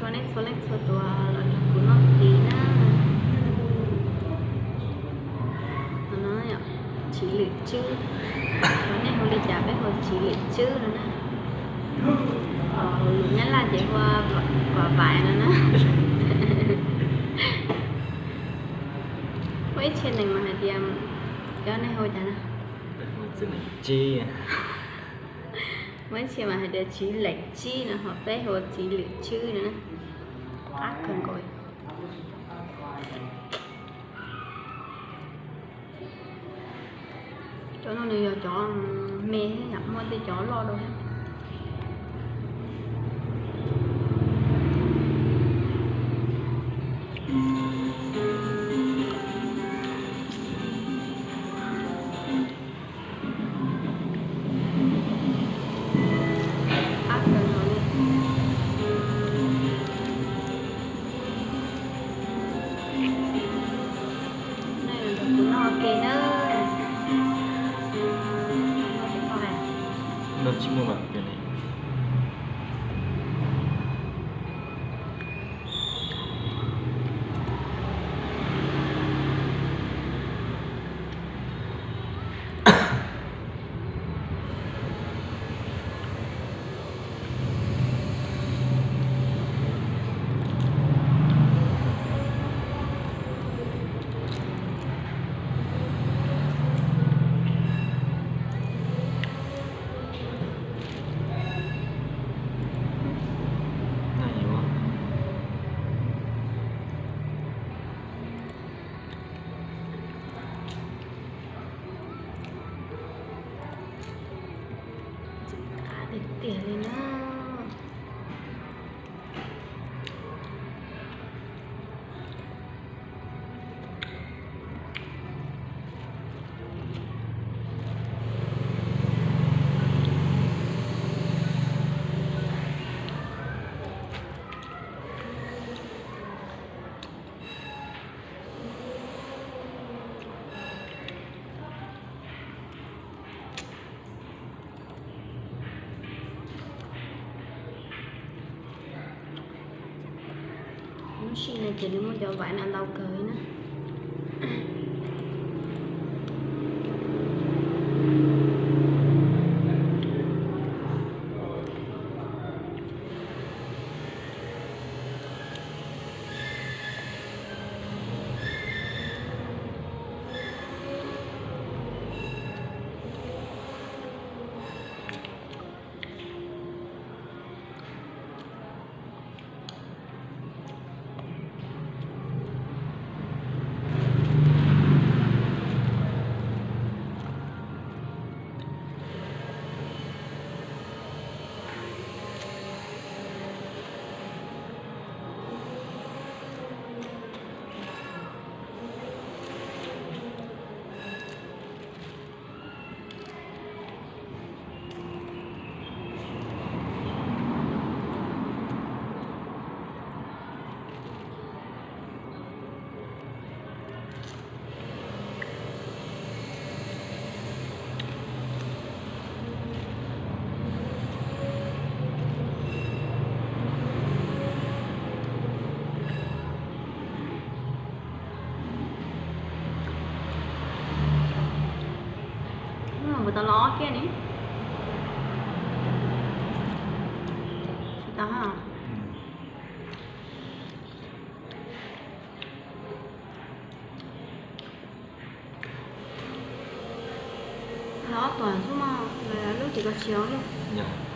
Ua nej txhua leej txhua tus los nrog kuv noj fis na. No, Tsiv Lwm Tswb, nej hu li cas peb hu Tsiv Lwm Tswb no na. Hauv lus Nyab Laj ces hu Vam Vaiv no na. Muaj ib txhia neeg mas hais tias, cov nej hu cas na? Muaj ib txhia mas hais tias Tsiv Leem Tsib no, ho peb hu Tsiv Lwm Tswb no na. Qab kawg nkaus. Cov no nws yog cov me thiab yom, muaj tej cov loj dua thiab. Qab kawg nkaus li. Nej los nrog kuv noj ua ke nawb. Noj tsis muaj vam tiag li. Qab tiag tiag li na. Lub sij no ces nws muaj cov vaiv no ntau kawg li na. Mus tau los ob kiag ni. Tsis tau ha. Los ob tuam xwb mas, lub tsis koj tsis los lub.